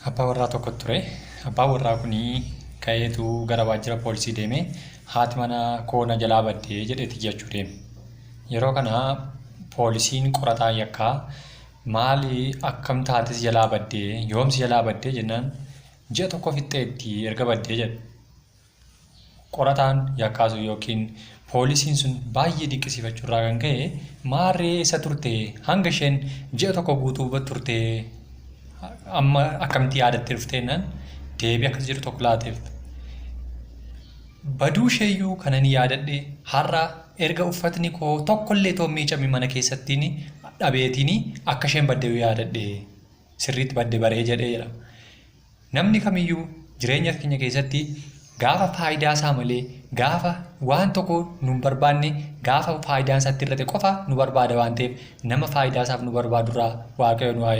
Abbaa warraa tokkotu ture. Abbaan warraa kun ka'eetu gara waajjira poolisii deemee haati mana koo na jalaa baddee jedheeti iyyachuu deeme. Yeroo kana poolisiin qorataan yakkaa maali akkam taate si jalaa baddee yoom si jalaa baddee jennaan ji'a tokko fixxeetti erga baddee jedhe. Qorataan yakkaa sun yookiin poolisiin sun baay'ee dinqisiifachuu irraa kan ka'e maarree eessa turte hanga isheen ji'a tokko guutuu turte amma akkamitti yaadattee dhufte jennaan deebii akkas jedhu tokko laateef. Baduu isheeyyuu kanan yaadadhe har'a erga uffatni koo tokkollee too miicame mana keessattiin dhabeetiin akka isheen badde yaadadhe sirriitti badde baree jedhee jedha. Namni kamiyyuu jireenya keenya keessatti gaafa faayidaa isaa malee gaafa waan tokko nu hin barbaanne gaafa faayidaan isaatti hir'ate qofa nu barbaada waan ta'eef nama faayidaa isaaf nu barbaadurraa Waaqayyo nu haa.